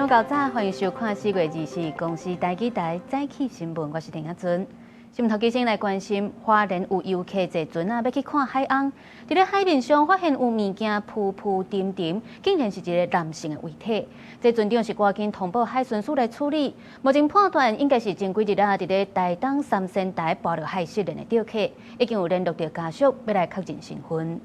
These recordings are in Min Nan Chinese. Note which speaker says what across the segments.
Speaker 1: 友𠢕早，歡迎收看4月24公視台語台早起新聞，我是陳亞尊。新聞頭先來關心，花蓮有遊客坐船仔欲去看海翁，佇咧海面上發現有物件浮浮沉沉，竟然是一个男性的遺體。這船長是趕緊通報海巡署來處理，目前判斷應該是前幾日啊，佇咧台東三仙台跋落海失聯的釣客，已經有聯絡著家屬，欲來確認身份。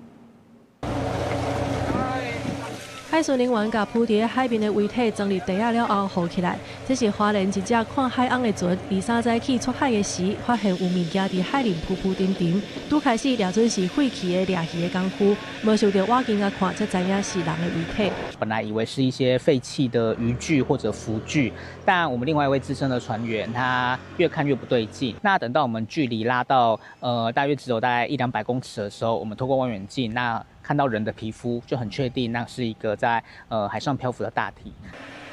Speaker 2: 海巡人員共浮佇海面的遺體裝入袋仔了後，浮起來。這是花蓮一隻看海翁的船，23早起出海的時，發現有物件佇海裡浮浮沉沉。拄開始掠準是廢棄的掠魚的工具，無想著挖近仔看，才知影是人的遺體。
Speaker 3: 本來以為是一些廢棄的漁具或者浮具，但我們另外一位資深的船員，他越看越不對勁。那等到我們距離拉到大約只有大概一兩百公尺的時候，我們透過望遠鏡，那看到人的皮膚就很確定，那是一個在海上漂浮的大體。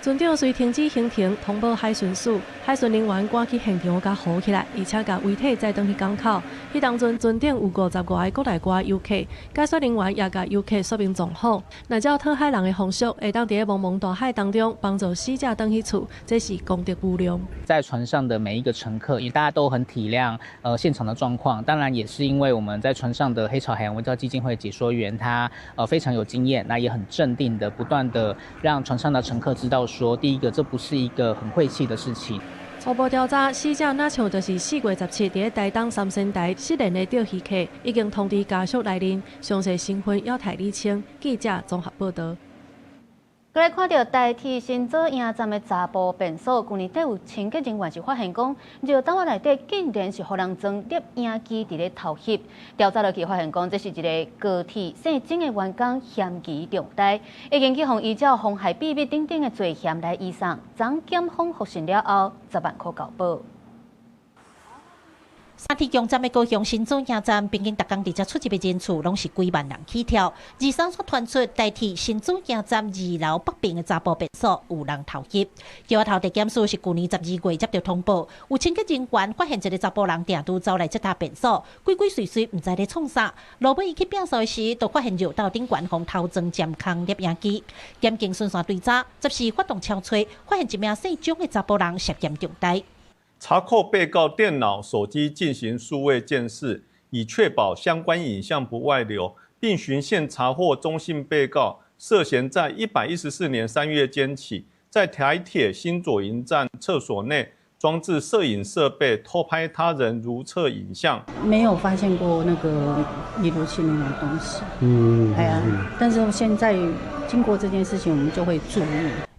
Speaker 2: 船長隨停止行程，通報海巡署，海巡人員趕去現場共浮起來，而且共遺體載轉去港口。彼當陣船頂有55个國內外遊客，解說人員也共遊客說明狀況。若照討海人的風俗，會當佇咧茫茫大海當中幫助死者轉去厝，這是功德無量。
Speaker 3: 在船上的每一個乘客，因為大家都很體諒現場的狀況，當然也是因為我們在船上的黑潮海洋文教基金會解說員，他非常有經驗，那也很鎮定的不斷的讓船上的乘客知道說，第一個，這不是一個很晦氣的事情。
Speaker 2: 初步調查，死者若像就是4月17佇咧台東三仙台失聯的釣魚客，已經通知家屬來認，詳細身份猶待釐清。記者綜合報導。
Speaker 1: 閣來看著台鐵新左營站的查埔便所，舊年底有清潔人員是發現講，尿兜仔內底竟然是予人裝攝影機佇咧偷翕。調查落去發現講，這是一个高鐵姓曾的員工嫌疑重大，已經去予依照妨害秘密等等的罪嫌來移送，昨檢方複訊了後，10萬箍交保。
Speaker 4: 三鐵共站的高雄新左營站，平均逐工佇遮出入的人次攏是幾萬人起跳。23煞傳出台鐵新左營站二樓北邊的查埔便所有人偷翕。橋仔頭地檢署是舊年12月接著通報，有清潔人員發現一個查埔人定拄走來這搭便所，鬼鬼祟祟毋知咧創啥。落尾伊去便所時，就發現尿斗頂懸予偷裝監控攝影機。檢警循線追查，14發動搜查，發現一名姓張的查埔人涉嫌重大。
Speaker 5: 查扣被告電腦、手機進行數位監視，以確保相關影像不外流，並循線查獲鍾姓被告涉嫌在114年3月間起，在台鐵新左營站廁所內裝置攝影設備，偷拍他人如廁影像。
Speaker 6: 沒有發現過那個閉路器那種東西。係啊，但是現在經過這件事情，我們就會注意。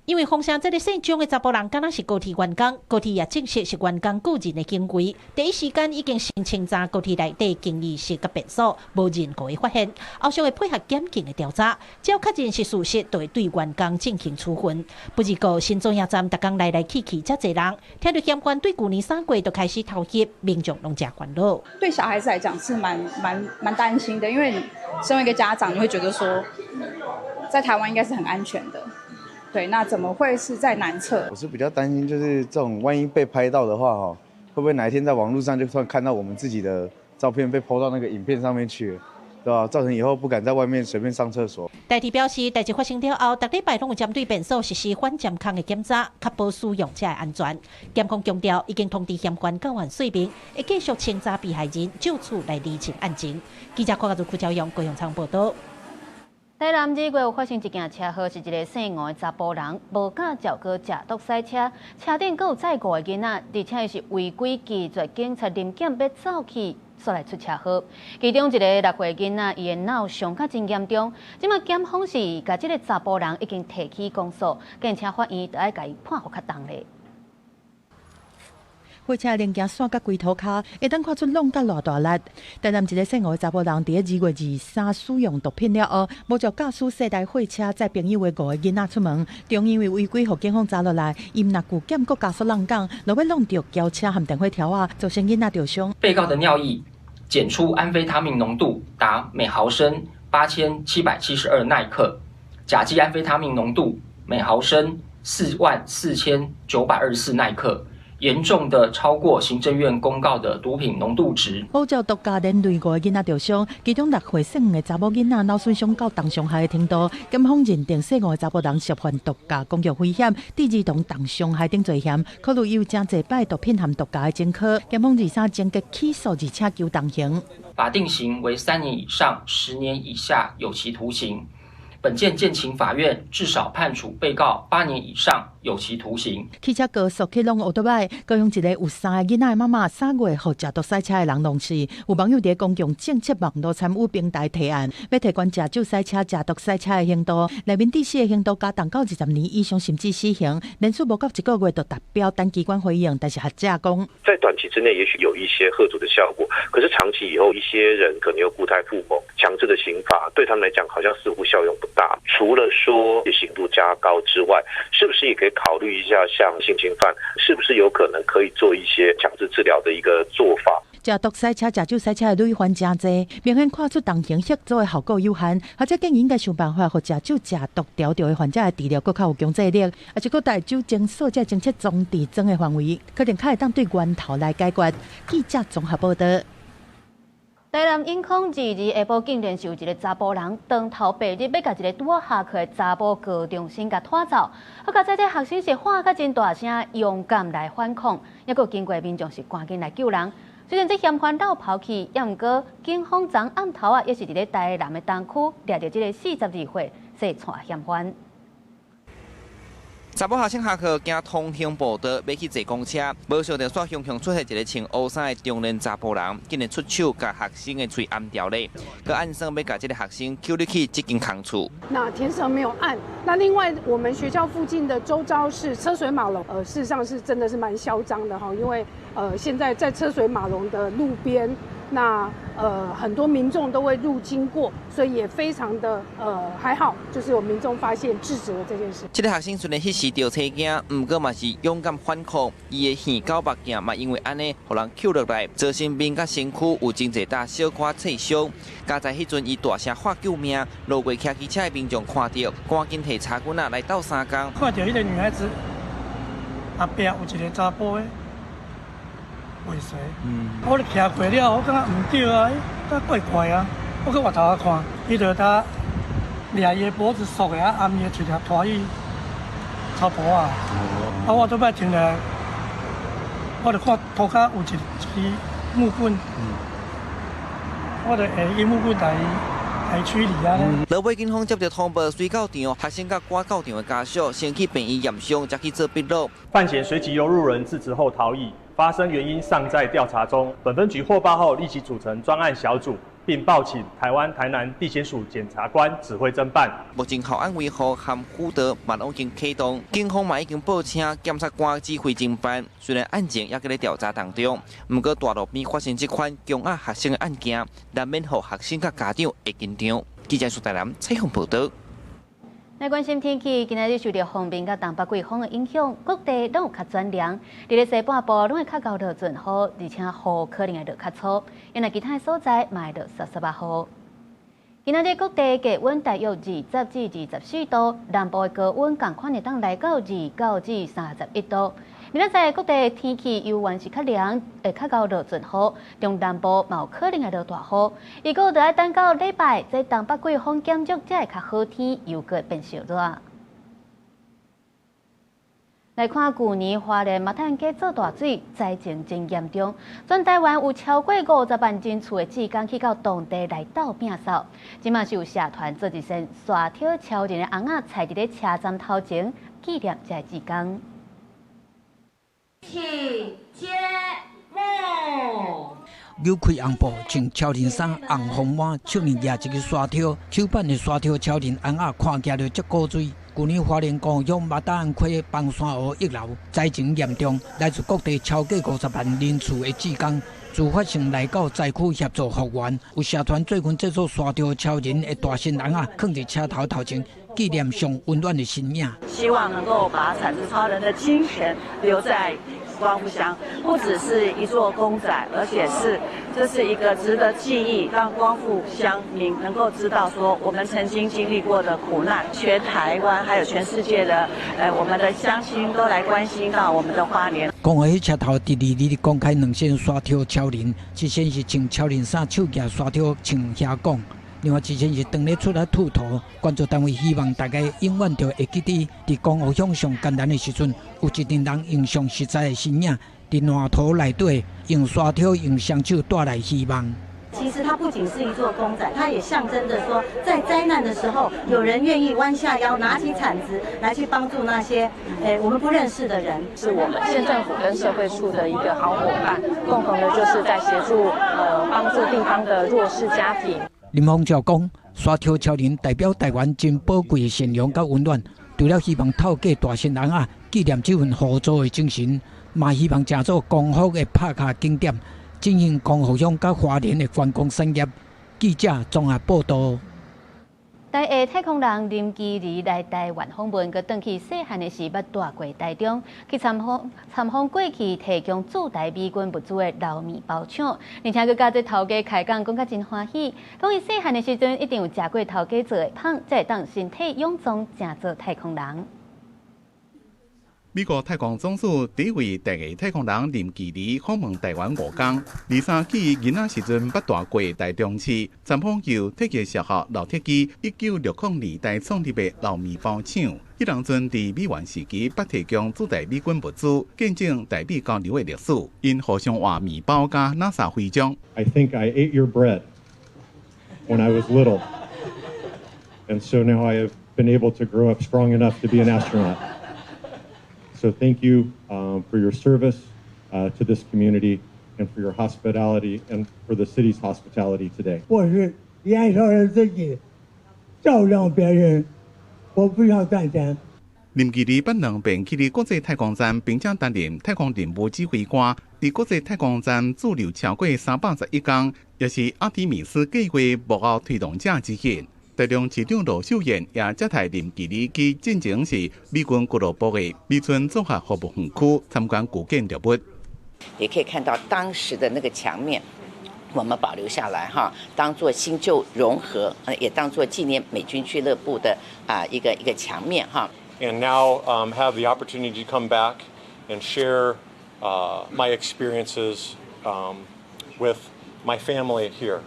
Speaker 4: 因為風聲這个姓張的查埔人，敢若是高鐵員工，高鐵也證實是員工個人的行為。第一時間已經先清查高鐵內底更衣室佮便所，無任何的發現。後續會配合檢警的調查，只要確認是事實，就會對員工進行處分。不過新左營站逐工來來去去遮濟人，聽著嫌犯對舊年3月就開始偷翕，民眾攏誠煩惱。
Speaker 7: 對小孩子來講是蠻擔心的，因為身為一個家長，你會覺得說，在台灣應該是很安全的。對，那怎麼會是在男廁？
Speaker 8: 我是比較擔心，就是這種萬一被拍到的話，哈，會不會哪一天在網絡上就突然看到我們自己的照片被 PO 到那個影片上面去，對吧？造成以後不敢在外面隨便上廁所。
Speaker 4: 台鐵表示，代誌發生了後，逐禮拜攏有針對便所實施反監控的檢查，確保使用者的安全。檢方強調，已經通知嫌犯交還稅名，會繼續清查被害人，就此來釐清案情。記者郭家如、柯昭陽、高雄倉報導。
Speaker 1: 台南二月有發生一件車禍，是一个姓吳的查埔人無駕照閣食毒駛車，車頂閣有載五个囡仔，而且是違規拒絕警察臨檢欲走去，煞來出車禍。其中一个6歲囡仔，伊的腦傷甲真嚴重，這馬檢方是共這个查埔人已經提起公訴，兼且法院著愛共伊判予較重咧。
Speaker 9: 貨車零件散甲規塗跤，會當看出挵甲偌大力。台南一个姓吳的查埔人，佇咧2月23使用毒品了後，無照駕駛細台貨車載朋友的五个囡仔出門，終因為違規予警方查落來，伊毋但拒檢，閣加速挵港，落尾挵著轎車和電火柱仔，造成囡仔著傷。
Speaker 10: 被告的尿液檢出安非他命濃度達每毫升8772奈克，甲基安非他命濃度每毫升44924奈克。嚴重的超過行政院公告的毒品濃度值。
Speaker 9: 烏照毒駕連累五个囡仔著傷，其中6歲細漢的查某囡仔腦損傷到重傷害的程度，檢方認定細五个查埔人涉犯毒駕公共危險、致兒童重傷害等罪嫌，考慮有誠濟擺毒品和毒駕的前科，檢方23偵結起訴，而且求重刑。
Speaker 10: 法定刑為3年以上10年以下有期徒刑。本件建請法院至少判處被告8年以上有期徒刑。
Speaker 9: 汽車高速去攏烏多擺，高雄一個有三个囡仔的媽媽，3月予食毒賽車的人弄死。有網友佇公共政策網路參與平台提案，欲提懸食酒賽車、食毒賽車的刑度，內面致死的刑度加重到20年以上，甚至死刑。連續無到一個月就達標，等機關回應。但是學者講，
Speaker 11: 在短期之內，也許有一些嚇阻的效果，可是長期以後，一些人可能又故態復萌，強制的刑罰對他們來講，好像似乎效用不大。除了說刑度加高之外，是不是也可以考慮一下，像性侵犯，是不是有可能可以做一些強制治療的一個做法？
Speaker 9: 食毒賽車、食酒賽車的累犯誠濟，明顯看出重刑嚇阻的效果有限。學者建議應該想辦法，予食酒、食毒調著的患者的治療閣較有強制力。啊，這閣帶酒精所這偵測裝置裝的範圍，可能較會當對源頭來解決。記者綜合報導。
Speaker 1: 台南永康22下晡竟然是有一个查埔人當頭白日欲共一个拄仔下課的查埔高中生共拖走，啊，佳哉這學生是喊甲真大聲，勇敢來反抗，猶閣經過民眾是趕緊來救人。雖然這嫌犯落跑去，猶毋過警方昨暗頭啊，也是佇咧台南的東區掠著這个42歲細竄嫌犯。
Speaker 12: 查某學生下課行通行步道，欲去坐公車，無想著煞雄雄出現一个穿烏衫的中年查埔人，竟然出手共學生的喙掩牢咧，閣按算欲共這个學生抾入去這間空厝。
Speaker 13: 那田舍沒有按。那另外，我們學校附近的周遭是車水馬龍，事實上是真的是蠻囂張的哈，因為現在在車水馬龍的路邊，那很多民眾都會路經過，所以也非常的還好，就是有民眾發現制止了這件事。
Speaker 12: 這个學生雖然彼時著青驚，毋過嘛是勇敢反抗，伊的耳膠目鏡嘛因為按呢，予人抾落來，造成面佮身軀有真濟搭小可擦傷。佳哉彼陣伊大聲喊救命，路過騎機車的民眾看著，趕緊提柴棍仔來鬥相共。
Speaker 14: 看著彼个女孩子後壁有一个查埔的尾隨，我咧騎過了，我感覺毋對啊，敢怪怪啊，我閣回頭仔看，伊就佇掠伊的脖子索的啊，掩伊的喙拖去草埔仔，啊，我拄擺停落來，我就看塗跤有一支木棍，我就下伊木棍來來處理啊。
Speaker 12: 落尾警方接著通報，隨到場，學生佮趕到場的家屬先去病院驗傷，才去做筆錄。
Speaker 15: 范閒隨即由路人制止後逃逸，發生原因尚在調查中。本分局獲報後，立即組成專案小組，並報請台灣台南地檢署檢察官指揮偵辦。
Speaker 12: 目前校安維護和輔導嘛攏已經啟動，警方嘛已經報請檢察官指揮偵辦。雖然案情猶閣咧調查當中，毋過大路邊發生這款強壓學生的案件，難免予學生佮家長會緊張。記者蘇台南採訪報導。
Speaker 1: 來關心天氣，今仔日受著鋒面佮東北季風的影響，各地攏有較轉涼。佇咧西半部攏會較𠢕落陣雨，而且雨可能會落較粗。因為其他的所在嘛會落澼澼仔雨。今仔日各地低溫大約20至24度，南部的高溫仝款會當來到29至31度。明仔載各地天氣猶原是較涼，會較𠢕落陣雨，中南部嘛有可能會落大雨。預估著愛等到禮拜，這東北季風減弱，才會較好天，又閣會變燒熱。來看舊年花蓮馬坦溪做大水，災情真嚴重。全台灣有超過50萬人次的志工去到當地來鬥摒掃。這馬是有社團做一身沙條超人的尪仔，踩佇咧車站頭前紀念這个志工。
Speaker 16: 請揭幕。
Speaker 17: 扭開紅布，穿超人衫，紅風滿，手裡舉一个沙條，手辦的沙條超人尪仔看起來足古錐。舊年花蓮高鄉馬達安溪崩山湖溢流，災情嚴重，來自各地超過50萬人次的志工，自發性來到災區協助復原。有社團最近製作沙條超人的大身尪仔，囥佇車頭頭前，紀念上溫暖的身影。
Speaker 18: 希望能夠把鏟子超人的精神留在光復鄉，不只是一座公仔，而且是這是一個值得記憶，讓光復鄉民能夠知道說我們曾經經歷過的苦難。全台灣還有全世界的，我們的鄉親都來關心到我們的花蓮。
Speaker 17: 光復彼車頭佇二二公開兩線沙挑超人，一線是穿超人衫，手舉沙挑穿遐講。另外一線是當咧出來吐塗，關注單位希望大家永遠著會記得，佇光復鄉上艱難的時陣，有一群人用上實在的身影，佇爛塗內底用沙挑用雙手帶來希望。
Speaker 18: 其實它不僅是一座公仔，它也象徵着說，在災難的時候，有人願意彎下腰，拿起鏟子來去幫助那些我們不認識的人。
Speaker 19: 是我們縣政府跟社會處的一個好夥伴，共同的就是在協助幫助地方的弱勢家庭。
Speaker 17: 林鴻照講，沙挑超人代表台灣真寶貴的善良佮溫暖，除了希望透過大新人仔紀念這份互助的精神，嘛希望成做光復的拍卡景點，進行光復鄉佮花蓮的觀光產業。記者綜合報道。
Speaker 1: 台下太空人林其兒來台灣訪問，閣轉去細漢的時，捌蹛過台中，去參訪過去提供駐台美軍物資的老麵包廠，而且閣佮這頭家開講，講甲真歡喜。講伊細漢的時陣，一定有食過頭家做的麭，才會當身體勇壯，成做太空人。
Speaker 20: 美國太空總署第一位台裔太空人林其兒訪問台灣5工，23去囡仔時陣捌蹛過台中市，參訪由鐵技小學老鐵機1960年代創立的老麵包廠。彼當陣佇美援時期，捌提供駐台美軍物資，見證台美交流的歷史。𪜶互相換麵包佮 NASA 徽章。
Speaker 21: I think I ate your bread when I was little, and so now I have been able to grow up strong enough to be an astronaut. So thank you for your service to this community and for your hospitality and for the city's hospitality today.
Speaker 22: 我是燃燒了自己，照亮別人，我不想賺錢。
Speaker 20: 林其兒捌兩遍去佇國際太空站，並且擔任太空任務指揮官，佇國際太空站駐留超過311工，也是阿提米斯計劃幕後推動者之一。台中市長盧秀燕也接待林其兒去進前是美軍俱樂部的美村綜合服務園區參觀古建築物。
Speaker 23: 也可以看到當時的那個牆面，我們保留下來哈，當做新舊融合，也當做紀念美軍俱樂部的一個牆面哈。
Speaker 5: And now have the opportunity to come back and share my experiences with my family here.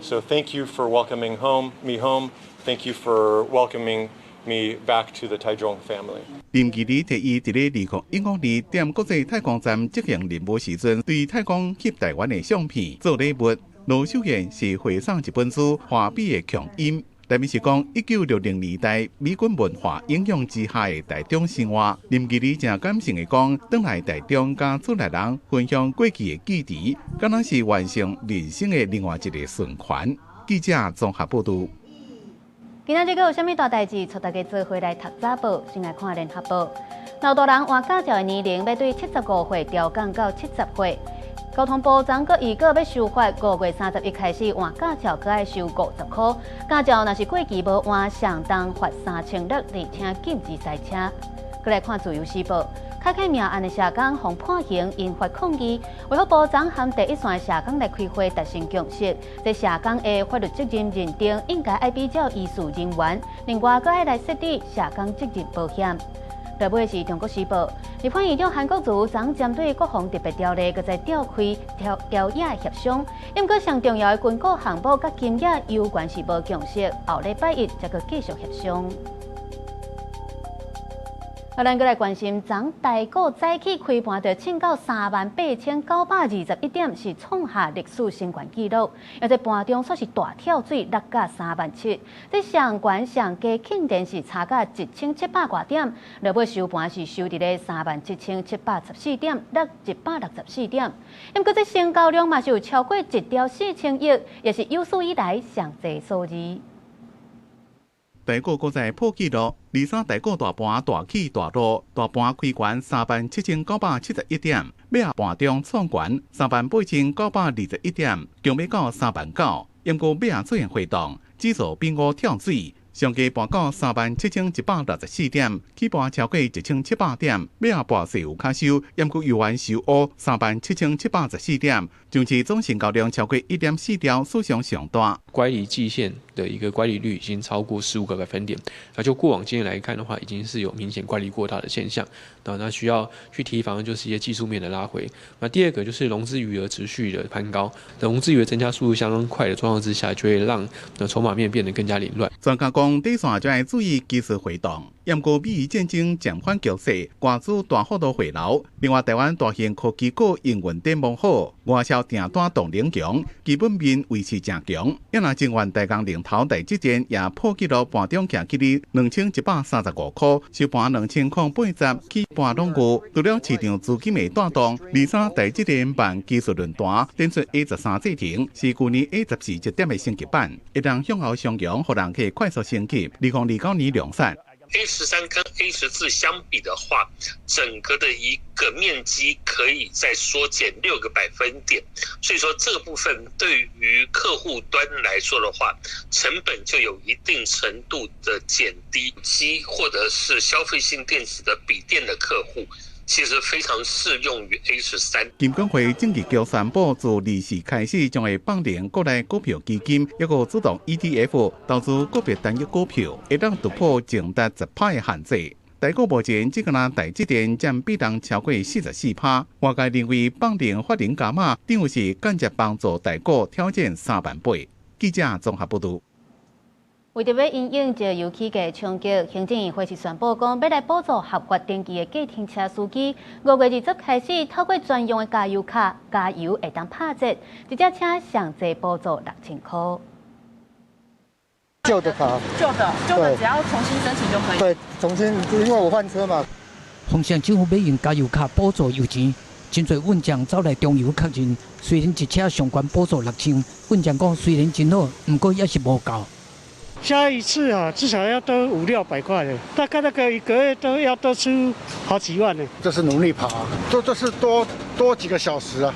Speaker 5: So thank you for welcoming me home. Thank you for welcoming me back to the Taichung family.
Speaker 20: 林其兒提伊佇咧2015年踮國際太空站執行任務時陣，對太空翕台灣的相片做禮物。盧秀燕是回送一本書《華美的強音》，內面是講1960年代美軍文化影響之下的台中生活。林其兒誠感性的講，轉來台中佮厝內人分享過去的記憶，敢若是完成人生的另外一個循環。記者綜合報導。
Speaker 1: 今仔日閣有啥物大代誌？𤆬大家做伙來讀早報，先來看聯合報。老大人換駕照的年齡欲對75歲調降到70歲。交通部昨閣預告欲修法，5月31開始換駕照，閣愛收50箍。駕照若是過期無換，上重罰3600，而且禁止賽車。閣來看自由時報，開開命案的社工予判刑，引發抗議。衛福部昨和第一線的社工來開會達成共識，這社工的法律責任認定應該愛比照醫事人員，另外閣愛來設置社工責任保險。落尾是中國時報，立法院長韓國瑜昨針對國防特別條例，閣再調開調調野協商。毋過上重要的軍購項目佮金額猶原是無共識，後禮拜一才閣繼續協商。啊，咱閣來關心，昨台股早起開盤就衝到38,921點，是創下歷史新高紀錄。而這盤中煞是大跳水，落甲3萬7。這上懸上低竟然是差甲1700外點。落尾收盤是收佇咧37,714點，落164點。毋過這成交量嘛是有超過1兆4千億，也是有史以來上濟數字。
Speaker 20: 台股閣再破紀錄，23台股大盤大起大落，大盤開懸37,971點，尾仔盤中創懸38,921點，強欲到3萬9，毋過尾仔出現回檔，指數變五跳水，上低盤到37,164點，起盤超過1700點，尾仔盤勢有較收，毋過猶原收烏37,714點。上市總成交量超過1.4兆，史上上大。
Speaker 2: 乖離季線的一個乖離率已經超過15個百分點，那就過往經驗來看的話，已經是有明顯乖離過大的現象。那需要去提防的就是一些技術面的拉回。那第二個就是融資餘額持續的攀高，融資餘額增加速度相當快的狀況之下，就會讓籌碼面變得更加凌亂。
Speaker 20: 專家講，短線就愛注意技術回檔，毋過美伊戰爭暫緩局勢，外資大幅度回流。另外，台灣大型科技股營運展望好，外銷訂單動能強，基本面維持誠強。一若晶圓代工龍頭台積電也破紀錄盤中徛起佇2135塊，收盤2080，起盤攏有。除了市場資金的帶動，23台積電辦技術論壇，展出 A13製程，是舊年 A14節點的升級版，會當向後上揚，予人可以快速升級。2029年量產。
Speaker 3: A13跟 A14相比的話，整個的一個面積可以再縮減6個百分點，所以說這個部分對於客戶端來說的話，成本就有一定程度的減低。機或者是消費性電子的筆電的客戶，其實非常適用於 A13。
Speaker 20: 金管會證券局宣布，自24開始將會放寬國內股票基金抑閣主動 ETF 投資個別單一股票，會當突破淨值10%的限制。台股目前只敢若台積電佔比重超過44%，外界認為放寬法令加碼，等於是間接幫助台股挑戰3萬8。記者綜合報導。
Speaker 1: 為著欲因應石油起價衝擊，行政院會是宣布講，欲來補助合法登記的計程車司機，5月20開始，透過專用的加油卡加油會當拍折，一隻車上濟補助6000塊。
Speaker 6: 舊的卡，
Speaker 19: 舊的，舊的，只要重新申請就可以。
Speaker 6: 對，重新，因為我換車嘛。
Speaker 17: 豐盛政府欲用加油卡補助油錢，真濟運將走來中油確認，雖然一車上懸補助6000，運將講雖然真好，毋過猶是無夠。
Speaker 14: 加一次啊，至少要多五六百塊的，大概那個一個月都要多出好幾萬呢。
Speaker 6: 這是努力跑，這是多多幾個小時啊。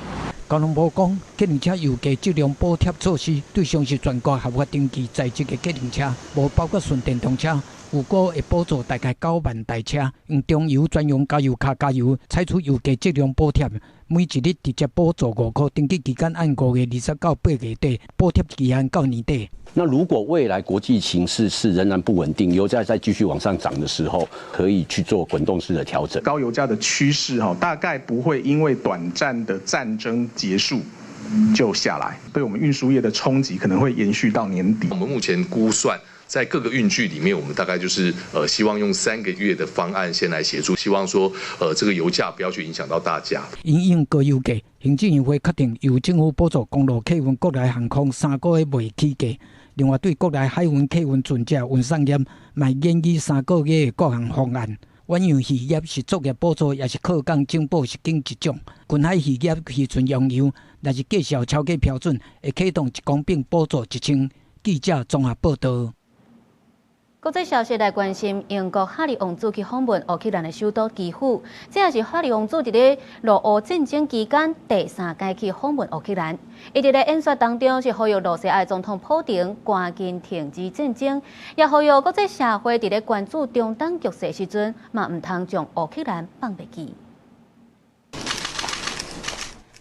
Speaker 17: 交通部講，計程車油價質量補貼措施對象是全國合法登記在籍的計程車，無包括純電動車。預估會補助大概9萬台車，用中油專用加油卡加油，採取油價質量補貼，每一日直接補助5塊，登記期間按5月20到8月底，補貼期限到年底。
Speaker 24: 那如果未來國際情勢是仍然不穩定，油價再繼續往上漲的時候，可以去做滾動式的調整。
Speaker 25: 高油價的趨勢哈，大概不會因為短暫的戰爭結束就下來，對我們運輸業的衝擊可能會延續到年底。
Speaker 26: 我們目前估算，在各個運具裡面，我們大概就是希望用3個月的方案先來協助，希望說這個油價不要去影響到大家。
Speaker 17: 因應高油價，行政院會確定由政府補助公路客運、國內航空3個月袂起價。另外，對國內海運客運船隻運送業，嘛研擬3個月的各項方案。遠洋漁業是作業補助，抑是靠港整補是僅一種。近海漁業漁船用油，若是價數超過標準，會啟動1公頃補助1000。記者綜合報導。
Speaker 1: 國際消息來關心，英國哈利王子去訪問烏克蘭的首都基輔，這也是哈利王子佇咧俄烏戰爭期間第三擺去訪問烏克蘭。伊佇咧演說當中是呼籲羅西亞總統普丁趕緊停止戰爭，也呼籲國際社會佇咧關注中東局勢時陣，嘛毋通將烏克蘭放袂記。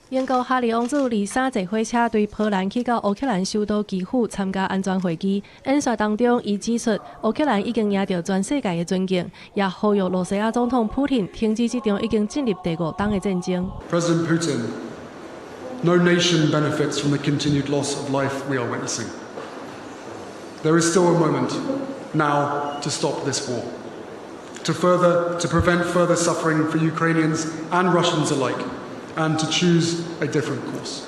Speaker 27: 英國哈利王子23坐火車對波蘭去到烏克蘭首都基輔參加安全會議。演說當中，伊指出烏克蘭已經贏著全世界的尊敬，也呼籲羅西亞總統普丁停止這場已經進入第五冬的戰爭。
Speaker 28: President Putin, no nation benefits from the continued loss of life we are witnessing. There is still a moment now to stop this war, to prevent further suffering for Ukrainians and Russians alike, and to choose a different course.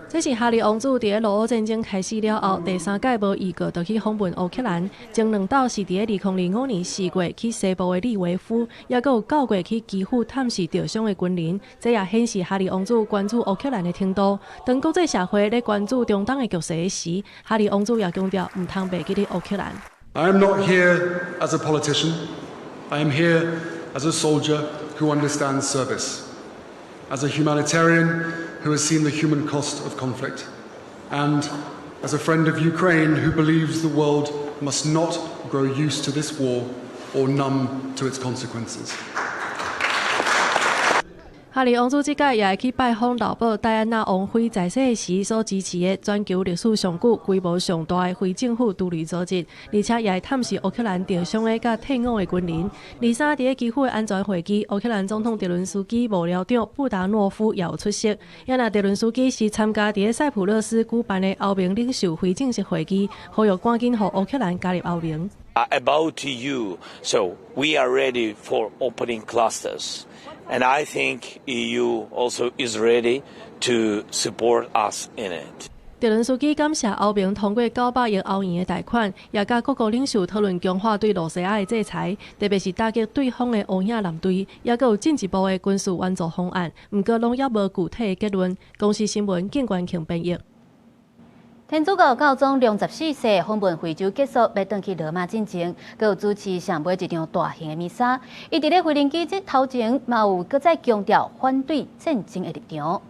Speaker 27: 這是哈利王子佇咧俄烏戰爭開始了後，第三擺無預告就去訪問烏克蘭。前兩擺是佇咧2025年4月去西部的利維夫，抑閣有9月去基輔探視著傷的軍人。這也顯示哈利王子關注烏克蘭的程度。當國際社會咧關注中東的局勢時，哈利王子也強調毋通袂記得烏克蘭。
Speaker 28: I am not here as a politician. I am here as a soldier who understands service, as a humanitarian who has seen the human cost of conflict, and As a friend of Ukraine who believes the world must not grow used to this war or numb to its consequences.
Speaker 27: 哈利王子這擺也會去拜訪老母戴安娜王妃在世時所支持的全球歷史上古、規模上大的非政府獨立組織，而且也會探視烏克蘭受傷的佮退伍的軍人。二三佇咧基輔的安全會議，烏克蘭總統澤倫斯基幕僚長布達諾夫也有出席。也若澤倫斯基是參加佇咧塞浦路斯舉辦的歐盟領袖非正式會議，呼籲趕緊予烏克蘭加入歐盟。
Speaker 4: About EU, so we are ready for opening clusters. And I think EU also is ready to support us in it.
Speaker 27: 澤倫斯基感謝歐盟通過900億歐元的貸款，也佮各國領袖討論強化對羅西亞的制裁，特別是打擊對方的烏影艦隊，也閣有進一步的軍事援助方案。毋過攏猶無具體的結論。公視新聞景關慶編譯。
Speaker 1: 天主教教宗良十四世訪問非洲結束，欲轉去羅馬進前，閣有主持上尾一場大型的彌撒。伊佇咧飛行機這頭前，嘛有閣再強調反對戰爭的立場。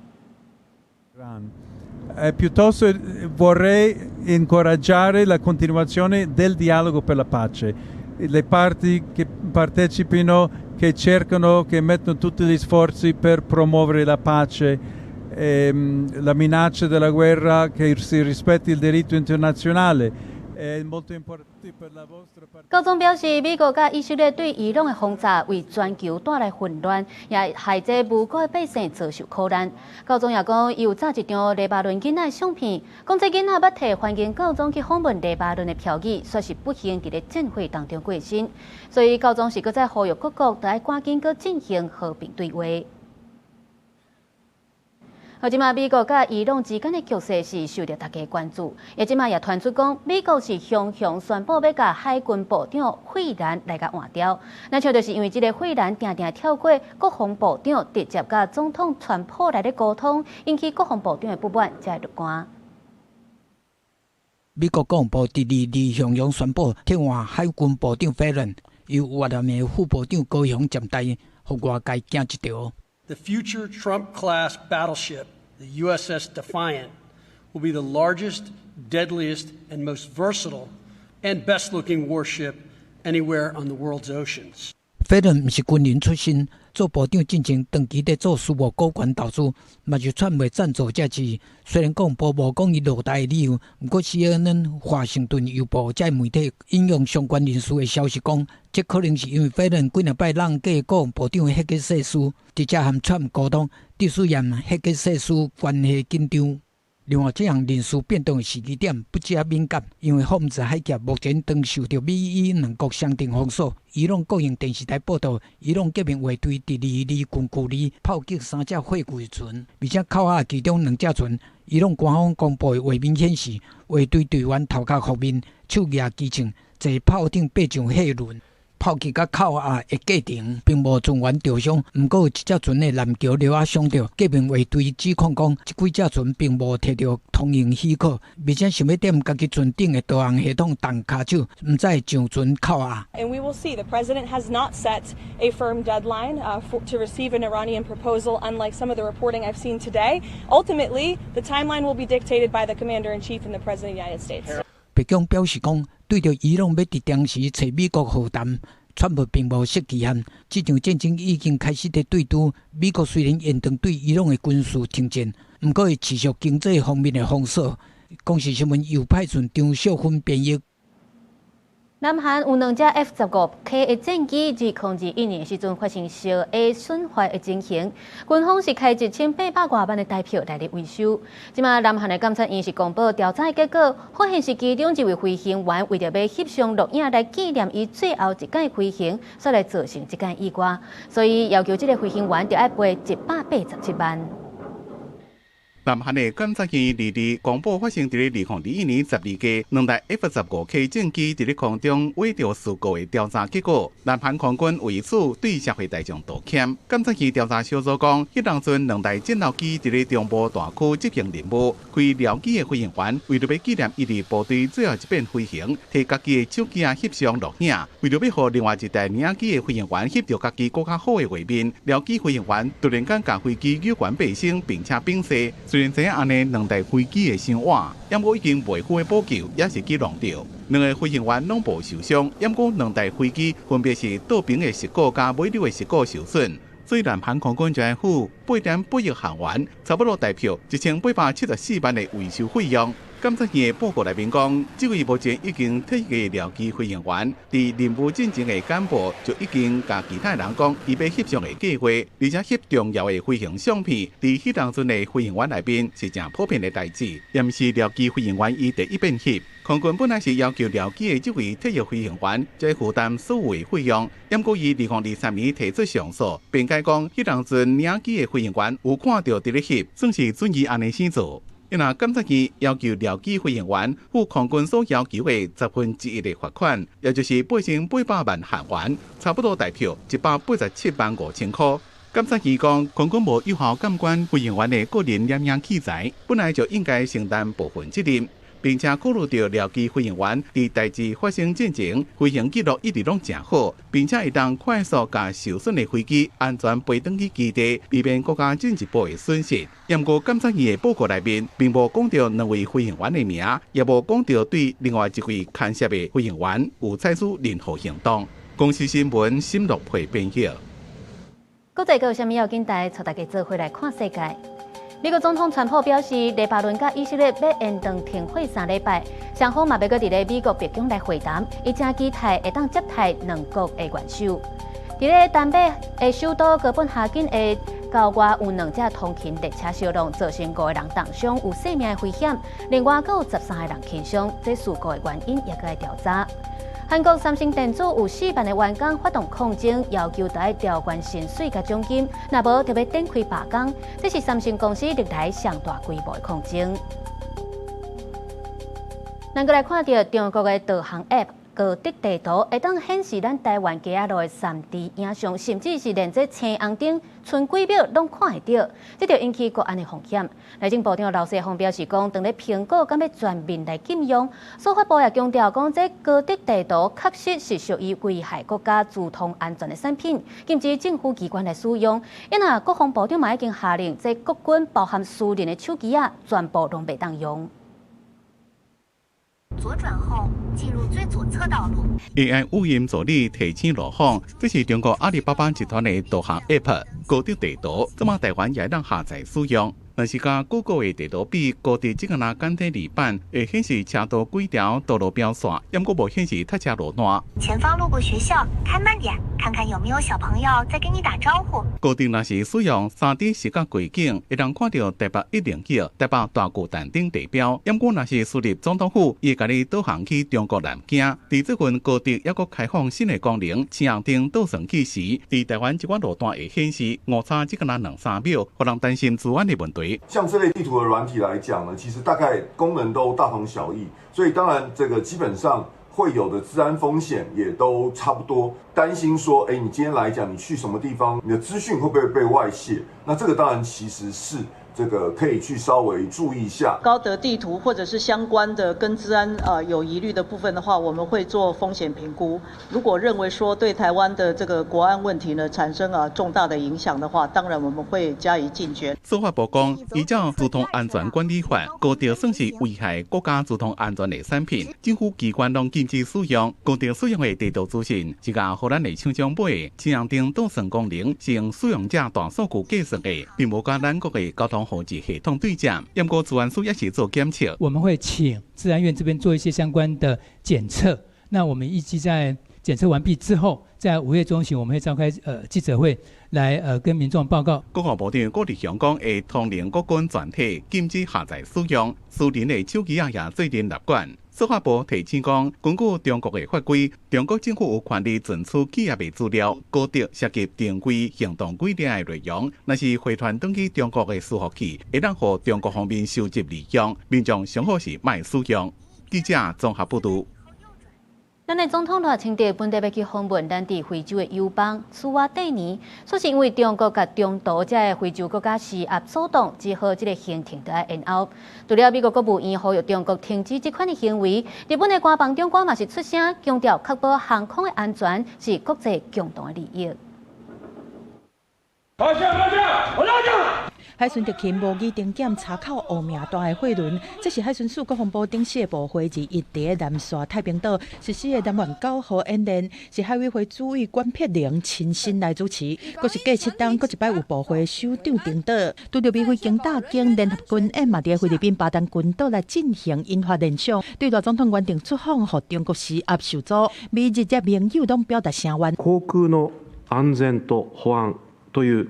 Speaker 7: Piuttosto vorrei incoraggiare la continuazione del dialogo per la pace. Le parti che partecipino, che cercano, che mettono tutti gli sforzi per promuovere la pace, la minaccia della guerra, che si rispetti il diritto internazionale. È molto importante per la vostra
Speaker 1: 教宗表示，美國佮以色列對伊朗的轟炸，為全球帶來混亂，也害這無辜的百姓遭受苦難。教宗也講，伊有炸一張黎巴嫩囡仔的相片，講這囡仔捌提歡迎教宗去訪問黎巴嫩的標語，煞是不幸佇咧戰火當中過身。所以教宗是閣再呼籲各國，著愛趕緊閣進行和平對話。好，這馬美國佮伊朗之間的局勢是受著大家關注，也這馬也傳出講，美國是雄雄宣布欲共海軍部長費蘭來共換掉。那像就是因為這个費蘭定定跳過國防部長，直接佮總統川普來咧溝通，引起國防部長的不滿，才會落單。
Speaker 17: 美國國防部佇二二雄雄宣布替換海軍部長費蘭，由越南的副部長高雄暫代，予外界驚一跳。
Speaker 8: The future Trump-class battleship, the USS Defiant, will be the largest, deadliest, and most versatile and best-looking warship anywhere on the world's oceans.
Speaker 17: 費倫毋是軍人出身，做部長進前長期佇做私募股權投資，嘛是川普贊助者之一。雖然國防部無講伊落台的理由，毋過 CNN、華盛頓郵報這媒體引用相關人士的消息講，這可能是因為費倫幾若擺挵過國防部長赫格塞斯，直接和川普溝通，致使和赫格塞斯關係緊張。另外，這項人事變動的時機點不止敏感，因為霍姆茲海峽目前正受著美伊兩國雙重封鎖。伊朗國營電視台報道，伊朗革命衛隊佇二二近距離炮擊三隻貨櫃船，而且扣押其中兩隻船。伊朗官方公布的畫面顯示，衛隊隊員頭殼覆面，手舉機槍，坐炮艇爬上貨輪。炮擊佮扣押的過程並無船員著傷，毋過有一隻船的艦橋料仔傷著。革命衛隊指控講，這幾隻船並無提著通行許可，而且想欲踮家己船頂的導航系統動跤手，毋知上船扣押。
Speaker 9: And we will see. The president has not set a firm deadline to receive an Iranian proposal, unlike some of the reporting I've seen today. Ultimately, the timeline will be dictated by the commander in chief and the president of the United States.
Speaker 17: 白宮表示講，對著伊朗欲佇當時揣美國和談，川普並無設期限。這場戰爭已經開始佇對拄。美國雖然延長對伊朗的軍事停戰，毋過會持續經濟方面的封鎖。公視新聞由派順張少芬編譯。
Speaker 1: 南韓有兩隻 F-15K 的戰機，2021年時陣發生燒的損壞的情形，軍方是開1800外萬的台票來咧維修。這馬南韓的監察院是公布調查的結果，發現是其中一位飛行員為著欲翕相錄影來紀念伊最後一擺飛行，所來造成這件意外，所以要求這个飛行員著愛賠187萬。
Speaker 20: 南韓的監察院二二公布發生佇咧2021年12月，兩台 F-15K 戰機佇咧空中尾著事故的調查結果。南韓空軍為此對社會大眾道歉。監察院調查小組講，彼當陣兩台戰鬥機佇咧中部大區執行任務，開僚機的飛行員為著欲紀念伊佇部隊最後一遍飛行，提家己的手機仔翕相錄影，為著欲予另外一台領機的飛行員翕著家己閣較好的畫面，僚機飛行員突然間共飛機扭懸爬升，並且變勢。雖然知影按呢兩台飛機會傷倚，毋過已經袂赴的補救也是去弄著。兩个飛行員攏無受傷，毋過兩台飛機分別是倒爿的事故佮尾溜的事故受損。所以南韓空軍就愛付8.8億韓元，差不多台票1874萬的維修費用。監察院的報告內面講，這位目前已經退役的僚機飛行員，佇任務進前的簡報就已經共其他人講，伊欲翕相的計劃，而且翕重要的飛行相片，佇彼當陣的飛行員內面是誠普遍的代誌，也毋是僚機飛行員伊第一遍翕。空軍本來是要求僚機的這位退役飛行員才負擔所有的費用，毋過伊2023年提出上訴，辯解講，彼當陣領機的飛行員有看著佇咧翕，算是准伊按呢生做。因若監察院要求僚機飛行員付空軍所要求的1/10的罰款，也就是8800萬韓元，差不多台票187萬5千箍。監察院講，空軍無有效監管飛行員的個人攝影器材，本來就應該承擔部分責任，並且考慮著僚機飛行員佇代誌發生進前，飛行記錄一直攏誠好，並且會當快速共受損的飛機安全飛轉去基地，避免閣較進一步的損失。毋過監察院的報告內面，並無講著兩位飛行員的名，也無講著對另外一位牽涉的飛行員有採取任何行動。公視新聞沈樂培編譯。
Speaker 1: 國際閣有啥物要緊代，帶大家做伙來看世界。美國總統川普表示，黎巴嫩佮以色列欲延長停火3禮拜，雙方嘛欲閣佇咧美國白宮來會談，伊誠期待會當接待兩國的元首。佇咧丹麥的首都哥本哈根的郊外有兩隻通勤列車相撞，造成五个人重傷，有性命的危險。另外，閣有13個人輕傷，這事故的原因猶閣咧調查。韓國三星電子有4萬个員工發動抗爭，要求著愛調懸薪水佮獎金，若無就欲展開罷工。這是三星公司歷來上大規模的抗爭。咱閣來看著中國的導航 App。高德地圖會當顯示咱台灣街仔路的3D 影像，甚至是連這青紅燈賰幾秒攏看會著，這就引起國安的風險。內政部長劉世芳表示講，當咧蘋果敢欲全面來禁用，司法部也強調講，這高德地圖確實是屬於危害國家資通安全的產品，禁止政府機關來使用。因啊，國防部長嘛已經下令，這國軍包含私人的手機仔，全部攏袂當用。
Speaker 10: 左轉後進入最左側道路。
Speaker 20: AI 語音助理提醒路況，這是中國阿里巴巴集團的導航 App 高德地圖，這馬台灣也會當下載使用。若是佮 Google 的地圖比，高德這個若簡體字版會顯示車道幾條道路標線，毋過無顯示塞車路段。
Speaker 10: 前方路過學校，開慢點，看看有沒有小朋友在跟你打招呼。
Speaker 20: 高德若是使用3D 視覺櫃景，會當看著台北101、台北大巨蛋等地標。毋過若是輸入總統府，伊會共你導航去中國南京。佇這份高德猶閣開放新的功能，青紅燈倒算計時，佇台灣這款路段會顯示誤差只敢若兩三秒，予人擔心資安的問題。
Speaker 11: 像這類地圖的軟體來講呢，其實大概功能都大同小異，所以當然這個基本上會有的資安風險也都差不多。擔心說，哎，你今天來講，你去什麼地方，你的資訊會不會被外洩？那這個當然其實是這個可以去稍微注意一下。
Speaker 12: 高德地圖或者是相關的跟資安有疑慮的部分的話，我們會做風險評估。如果認為說對台灣的這個國安問題呢產生重大的影響的話，當然我們會加以禁絕。
Speaker 20: 司法部講，依照資通安全管理法，高德算是危害國家資通安全的產品，政府機關攏禁止使用。高德使用的地圖資訊是共荷蘭的廠商買的，青紅燈導算功能是用使用者大數據計算的，並無佮咱國的交通號誌系統對接。毋過資安署也是做檢測，
Speaker 13: 我們會請資安院這邊做一些相關的檢測。那我們預計在檢測完畢之後，在5月中旬我們會召開記者會來跟民眾報告。
Speaker 20: 國防部長郭立雄講，會通令國軍全體禁止下載使用，私人的手機仔也做陣納管。司法部提醒講，根據中國的法規，中國政府有權利存取企業的資料，高德涉及定規行動規定的內容，若是回傳轉去中國的伺服器，會當予中國方面收集利用，民眾上好是莫使用。記者綜合報導。
Speaker 1: 咱的總統賴清德本底欲去訪問咱佇非洲的友邦史瓦帝尼，煞是因為中國共中途這个非洲國家施壓阻擋，只好這个行程著愛延後。除了美國國務院呼籲中國停止這款的行為，日本的官房長官嘛是出聲強調，確保航空的安全是國際共同的利益。
Speaker 15: 發射！發射！發射！
Speaker 2: 海巡特勤模擬定檢查扣烏名單的貨輪，這是海巡署國防部頂四個部會21佇南沙太平島實施的南丸9號演練，是海委會主委管碧玲親身來主持。閣是過7冬，閣一擺有部會首長登島，拄著美菲經大經聯合軍演嘛，佇菲律賓巴丹群島來進行引發聯想，對賴總統原定出訪予中國施壓受阻，美日這盟友攏表達聲援。
Speaker 5: 航空の安全と保安という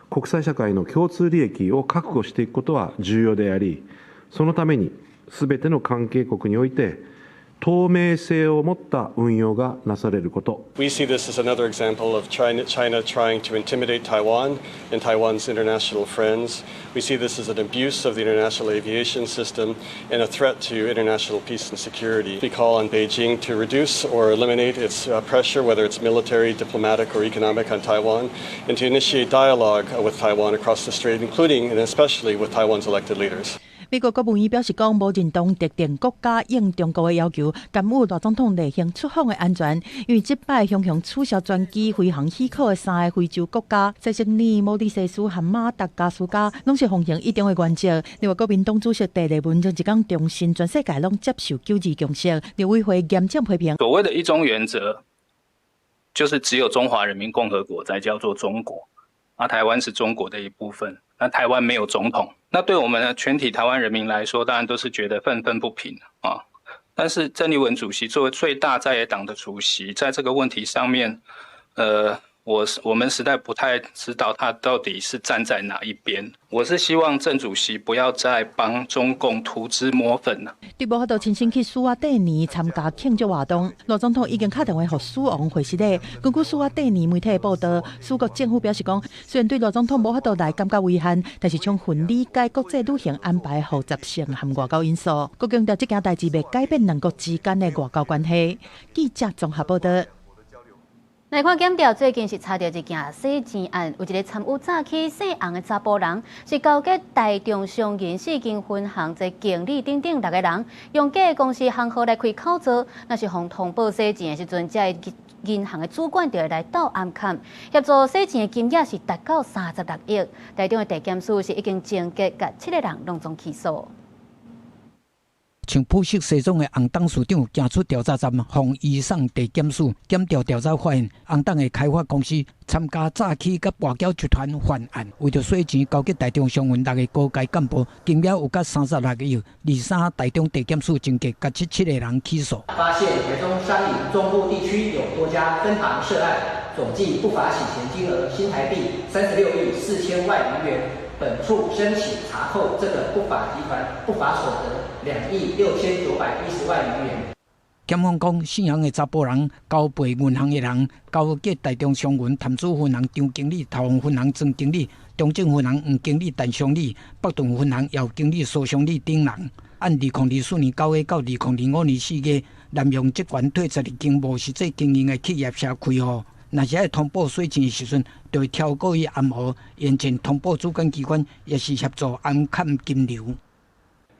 Speaker 5: 國際社會の共通利益を確保していくことは重要であり、そのためにすべての関係國において透明性を持った運用がなされること。
Speaker 15: We see this as another example of China trying to intimidate Taiwan and Taiwan's international friends. We see this as an abuse of the international aviation system and a threat to international peace and security. We call on Beijing to reduce or eliminate its pressure, whether it's military, diplomatic, or economic, on Taiwan, and to initiate dialogue with Taiwan across the strait, including and especially with Taiwan's elected leaders.
Speaker 2: 美國國務院表示講，無認同特定國家應中國的要求，干預賴總統例行出訪的安全。因為這擺雄雄取消專機飛行許可的三个非洲國家，西索爾、摩里西斯和馬達加斯加，攏是奉行一中的原則。另外，國民黨主席鄭麗文前一工重申，全世界攏接受九二共識。陸委會嚴正批評。
Speaker 16: 所謂的一中原則，就是只有中華人民共和國才叫做中國，啊，台灣是中國的一部分。那台灣沒有總統，那對我們的全體台灣人民來說，當然都是覺得憤憤不平啊。但是鄭麗文主席作為最大在野黨的主席，在這個問題上面，我們實在不太知道他到底是站在哪一邊。我是希望鄭主席不要再幫中共塗脂抹粉了。
Speaker 2: 對無法度親身去蘇瓦蒂尼參加慶祝活動，賴總統已經敲電話予蘇王賀失禮。根據蘇瓦蒂尼媒體的報道，蘇國政府表示講，雖然對賴總統無法度來感覺遺憾，但是充分理解國際旅行安排複雜性和外交因素。閣強調這件代誌袂改變兩國之間的外交關係。記者綜合報道。
Speaker 1: 來看檢調，最近是查著一件洗錢案，有一个參與詐欺洗紅的查埔人，是勾結台中商銀四間分行這經理等等六个人，用假公司行號來開口座，若是予通報洗錢的時陣，這个銀行的主管就會來鬥暗崁，協助洗錢的金額是達到36億。台中的地檢署是已經終結，共七个人攏總起訴。
Speaker 17: 穿普色西裝的洪董事長行出調查站，予移送地檢署檢調調查發現，洪董的開發公司參加詐欺佮跋筊集團犯案，為著洗錢勾結台中商銀六个高階幹部，金額有甲36億。23台中地檢署終結，共這七个人起訴。
Speaker 18: 發現台中商銀中部地區有多家分行涉案，總計不法洗錢金額新台幣36億4000萬餘元。本處申請查扣這個不法集團不法所得2億6910萬餘元。
Speaker 17: 檢方講，姓洪的查埔人交背銀行的人，勾結台中商銀潭子分行張經理、桃園分行曾經理、中正分行黃經理陳尚禮、北屯分行姚經理蘇尚禮等人，按2024年9月到2025年4月，濫用職權退12間無實際經營的企業社開戶。若是愛通報洗錢的時陣，就會超過伊暗號，嚴正通報主管機關，也是協助暗崁金流。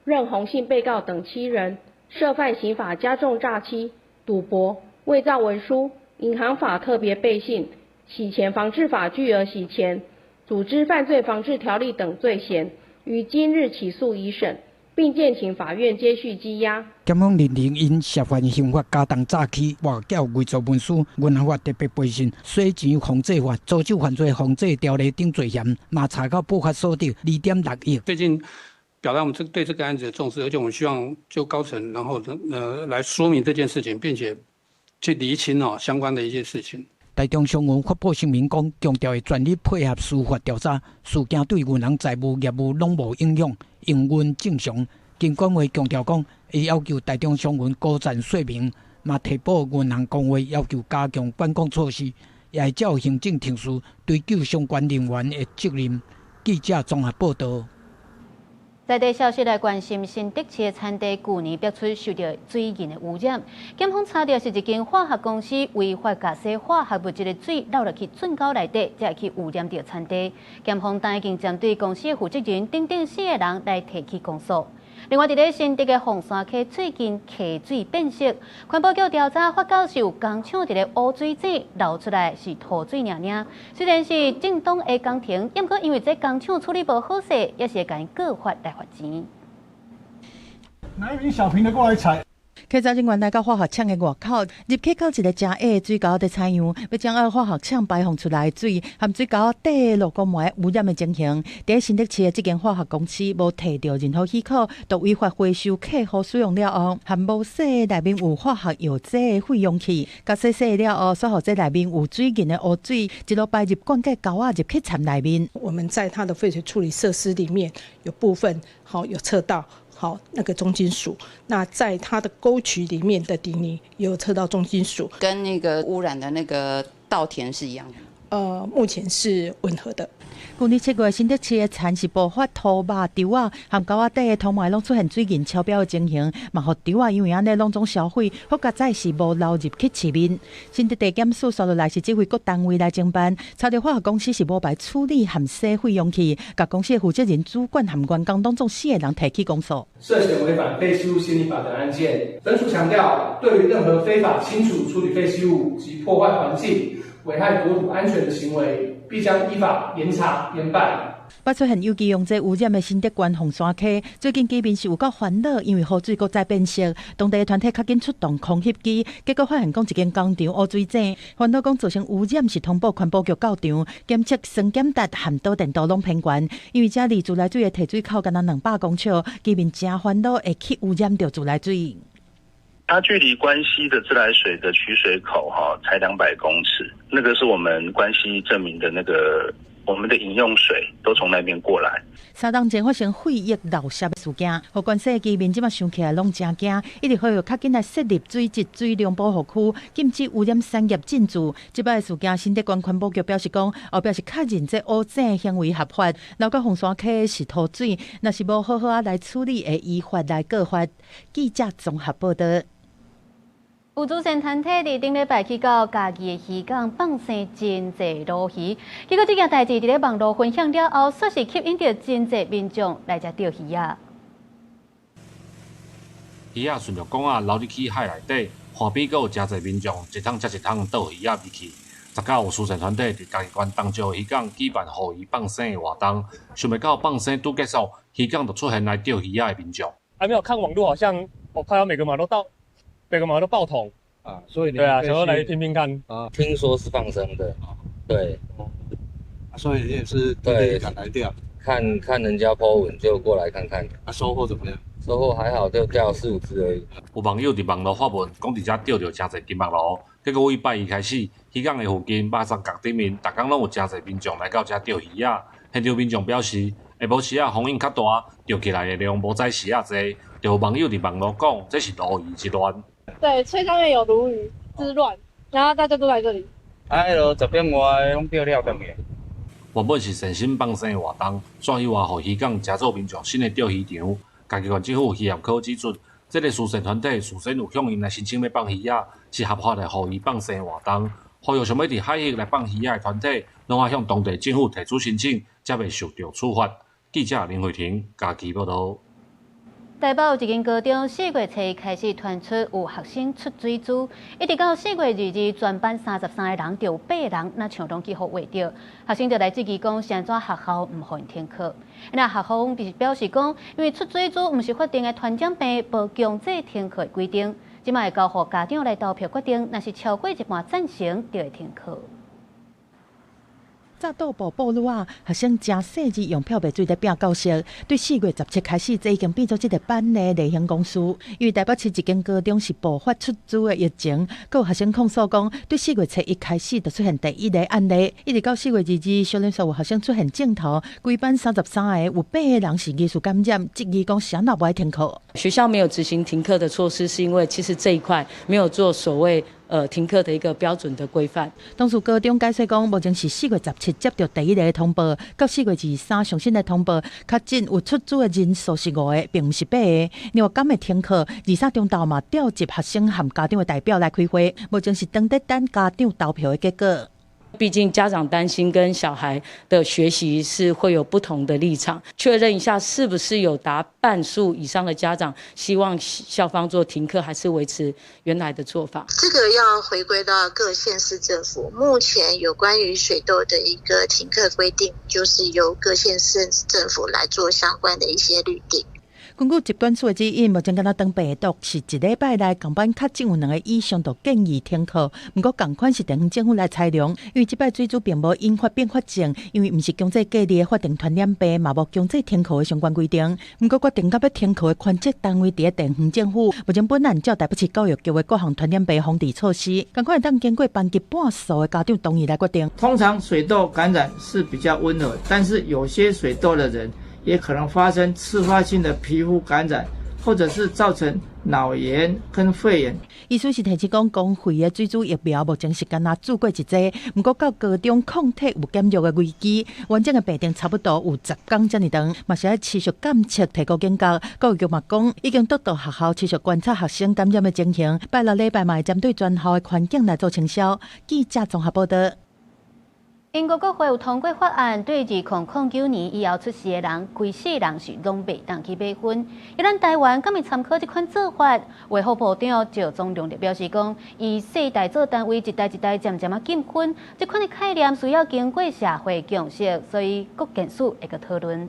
Speaker 21: 任洪姓被告等七人涉犯刑法加重詐欺、賭博、偽造文書、銀行法特別背信、洗錢防治法巨額洗錢、組織犯罪防治條例等罪嫌，於今日起訴一審，並建請法院接續羈押。
Speaker 17: 檢方認定𪜶涉犯刑法加重詐欺、跋筊、偽造文書、銀行法特別背信、洗錢防制法、組織犯罪防治條例等罪嫌，嘛查到不法所得2.6億。
Speaker 22: 最近表達我們這對這個案子的重視，而且我們希望就高層，然後來說明這件事情，並且去釐清哦相關的一些事情。
Speaker 17: 台中商銀發布聲明講，強調會全力配合司法調查，事件對銀行財務業務攏無影響，營運正常。金管會強調講，會要求台中商銀高層說明，嘛提報銀行公會要求加強管控措施，也會照行政程序追究相關人員的責任。記者綜合報道。
Speaker 1: 在地消息來關心，新竹市的田地，舊年爆出受著水銀的污染，檢方查著是一間化學公司違法共洗化學物質的水漏入去圳溝內底，才會去污染著田地。檢方已經針對公司的負責人等等四個人來提起公訴。另外，佇咧新竹的鳳山溪最近溪水變色，環保局調查發覺是有工廠佇咧污水井流出來是塗水爾爾。雖然是正當的工程，毋過因為這工廠處理無好勢，也是會共𪜶告發來罰錢。
Speaker 3: 拿一瓶小瓶的過來採。
Speaker 2: 稽查人員來到化學廠的外口，入去到一个誠矮的水溝佇採樣，欲將化學廠排放出來的水和水溝底落溝膜污染的情形。佇新竹市的這間化學公司無提著任何許可，就違法回收客戶使用了後，含無洗內面有化學藥劑的廢容器，共洗洗了後，煞予這內面有水銀的污水一路排入灌溉溝仔入去田內面。
Speaker 6: 我們在它的廢水處理設施裡面有部分好有測到。好，那個重金屬，那在它的溝渠裡面的底泥也有測到重金屬，
Speaker 14: 跟那個污染的那個稻田是一樣的。
Speaker 6: 目前是吻合的。
Speaker 2: 舊年7月，新竹市的田是爆發塗肉、稻仔和溝仔底的塗膜攏出現水銀超標的情形，嘛予稻仔因為按呢攏總銷毀，好佳哉是無流入去市面。新竹地檢署紲落來是指揮各單位來偵辦，查著化學公司是無牌處理和洗廢容器，共公司的負責人、主管和員工攏總四个人提起公訴。
Speaker 19: 涉嫌違反廢棄物清理法等案件，本署強調，對於任何非法清除處理廢棄物及破壞環境、危害國土安全的行為，必將依法嚴查嚴辦。
Speaker 2: 捌出現有機溶劑污染的新竹縣鳳山溪，最近居民是有夠煩惱，因為雨水閣再變色。當地的團體較緊出動空翕機，結果發現講一間工廠污水井，煩惱講造成污染是通報環保局到場檢測酸鹼值和導電度攏偏懸，因為這離自來水的提水口干焦200公尺，居民誠煩惱會去污染著自來水。
Speaker 23: 它距離關西的自來水的取水口哈，才200公尺，那個是我們關西鎮民的那個我們的飲用水都從那邊過來。
Speaker 2: 3冬前發生廢液漏泄事件，予關西的居民這馬想起來攏誠驚，一直呼籲較緊來設立水質水量保護區，禁止污染產業進駐。這擺事件，新竹縣環保局表示講，後壁是確認這污井行為合法，流到鳳山溪是塗水，若是無好好仔來處理，會依法來告發。記者綜合報導。
Speaker 1: 有慈善團體佇頂禮拜去到嘉義的漁港放生真濟鱸魚，結果這件代誌佇咧網路分享了後，煞是吸引著真濟民眾來遮釣魚仔。
Speaker 24: 魚仔順著港仔流入去海內底，岸邊閣有誠濟民眾一桶接一桶倒魚仔入去。19有慈善團體佇嘉義縣東石漁港舉辦予魚放生的活動，想袂到放生拄結束，漁港就出現來釣魚仔的民眾。
Speaker 25: 還沒有看網路，好像我看到每個馬都到，每個馬都爆桶。
Speaker 26: 啊，所以
Speaker 25: 對啊，想要來聽聽看
Speaker 26: 啊。
Speaker 29: 聽說是放生的，對，
Speaker 26: 所以你也是對敢來釣，
Speaker 29: 看看人家 po 文就過來看看。
Speaker 26: 啊，收穫怎麼樣？
Speaker 29: 收穫還好，就釣四五隻而已。
Speaker 24: 有網友佇網路發文，講佇遮釣著誠濟金目鱸，結果對拜一開始，漁港的附近肉鬆角頂面，逐工攏有誠濟民眾來到遮釣魚仔。現場民眾表示，下晡時仔風湧較大，釣起來的量無早時仔濟。就有網友佇網路講，這是鱸魚之亂。
Speaker 30: 對，最上面有鱸魚之亂，然後大家都來這裡。
Speaker 29: 啊，彼落10點外攏釣了轉去。
Speaker 24: 原本是善心放生的活動，煞意外予漁港成做民眾新的釣魚場。嘉義縣政府漁業科指出，這个慈善團體事先有向𪜶來申請欲放魚仔，是合法的予魚放生活動。呼籲想欲佇海域來放魚仔的團體，攏愛向當地政府提出申請，才袂受著處罰。記者林慧婷嘉義報導。
Speaker 1: 台北有一間高中4月初開始傳出有學生出水珠，一直到4月22，全班33個人就有八人若像攏去予畫著。學生就來質疑講，是按怎學校毋予𪜶停課？那學校表示講，因為出水珠毋是法定的傳染病，無強制停課的規定。這馬會交予家長來投票決定，若是超過一半贊成，就會停課。
Speaker 2: 早倒步哺女仔，學生誠細膩用漂白水咧拚教室。對4月17開始，這已經變做這个班的例行公事。因為台北市一間高中是爆發出珠的疫情，閣有學生控訴講，對4月初一開始就出現第一个案例，一直到4月22，小連續有學生出現症頭，規班33个有八个人是疑似感染，質疑講啥人無愛停課。
Speaker 31: 學校沒有執行停課的措施，是因為其實這一塊沒有做所謂停課的一個標準的規範。
Speaker 2: 當時高中解釋講，目前是4月17接著第一个通報，到4月23上新的通報，確診有出珠的人數是五个，並毋是八个。另外，敢會停課？23中晝嘛調集學生和家長的代表來開會，目前是當佇等家長投票的結果。
Speaker 31: 畢竟家長擔心跟小孩的學習是會有不同的立場，確認一下是不是有達半數以上的家長希望校方做停課，還是維持原來的做法？
Speaker 4: 這個要回歸到各縣市政府，目前有關於水痘的一個停課規定，就是由各縣市政府來做相關的一些律定。
Speaker 2: 根據疾管署的指引，目前敢若腸病毒是一禮拜內仝班確診有兩个以上，就建議停課。毋過仝款是地方政府來裁量，因為這擺水痘並無引發併發症，因為毋是強制隔離的法定傳染病，嘛無強制停課的相關規定。毋過決定欲停課的權責單位佇咧地方政府，目前本案照台北市教育局的各項傳染病防治措施，仝款會當經過班級半數的家長同意來決定。
Speaker 7: 通常水痘感染是比較溫和，但是有些水痘的人也可能發生自發性的皮膚感染，或者是造成腦炎跟肺炎。
Speaker 2: 醫師是提醒講，公費的水痘疫苗目前是敢若注過一劑，毋過到高中抗體有減弱的危機，完整的病程差不多有10天遮爾長，嘛是愛持續監測，提高警覺。教育局嘛講，已經督導學校持續觀察學生感染的情形，拜六禮拜嘛會針對全校的環境來做清消。記者綜合報道。
Speaker 1: 英國國會有通過法案，對2009年以後出世的人，規世人是攏袂當去買薰。而咱台灣敢會參考這款做法？衛福部長趙宗龍就表示講，以世代做單位，一代一代漸漸仔禁薰，這款的概念需要經過社會共識，所以國健署會閣討論。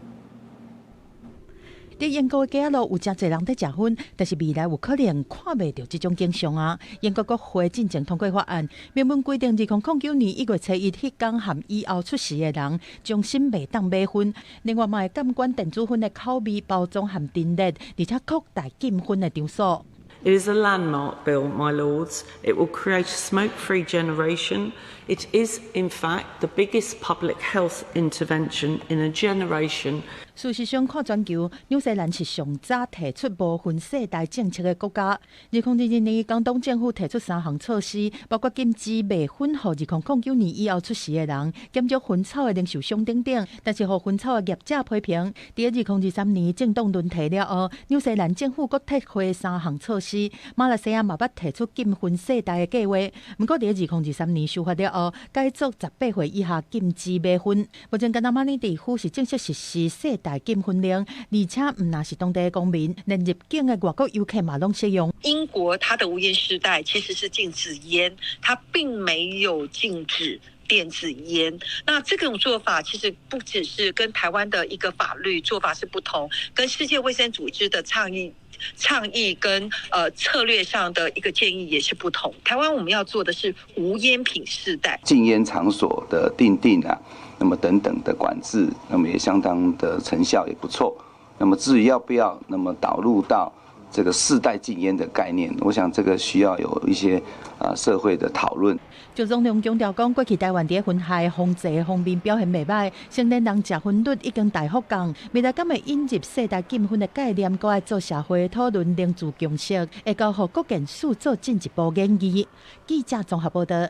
Speaker 2: 佇英國的街仔路有誠濟人佇食薰，但是未來有可能看袂著這種景象啊！英國國會進前通過法案，明文規定，2009年1月初1彼工含以後出世的人，終身袂當買薰。另外，嘛會監管電子薰的口味、包裝和陳列，而且擴大禁薰的場所。
Speaker 8: It is a landmark bill, my lords. It will create a smoke-free generation. It is, in fact, the biggest public health intervention in a generation.
Speaker 2: 事實上，看全球，紐西蘭是上早提出無薰世代政策的國家。2022年，工黨政府提出三項措施，包括禁止賣薰予2009年以後出世的人，減少薰草的零售商等等。但是，予薰草的業者批評。佇2023年政黨輪替了後，紐西蘭政府閣撤回三項措施。馬來西亞嘛捌提出禁薰世代的計劃，毋過佇2023年修法了後，改做18歲以下禁止買薰。目前，干焦馬爾地夫是正式實施世代禁薰令，而且毋但是當地的公民，連入境的外國遊客嘛攏適用。
Speaker 9: 英國它的無煙世代其實是禁止煙，它並沒有禁止電子煙。那這種做法其實不只是跟台灣的一個法律做法是不同，跟世界衛生組織的倡議跟策略上的一個建議也是不同。台灣我們要做的是無煙品世代，
Speaker 10: 禁煙場所的訂定啊，那麼等等的管制，那麼也相當的成效也不錯。那麼至於要不要那麼導入到這個世代禁煙的概念，我想這個需要有一些啊社會的討論。
Speaker 2: 趙宗龍強調講，過去台灣佇薰害防治方面表現袂䆀，成年人食薰率已經大幅降。未來敢會引入世代禁薰的概念，閣愛做社會討論，凝聚共識，會交予國健署做進一步研議。記者綜合報道。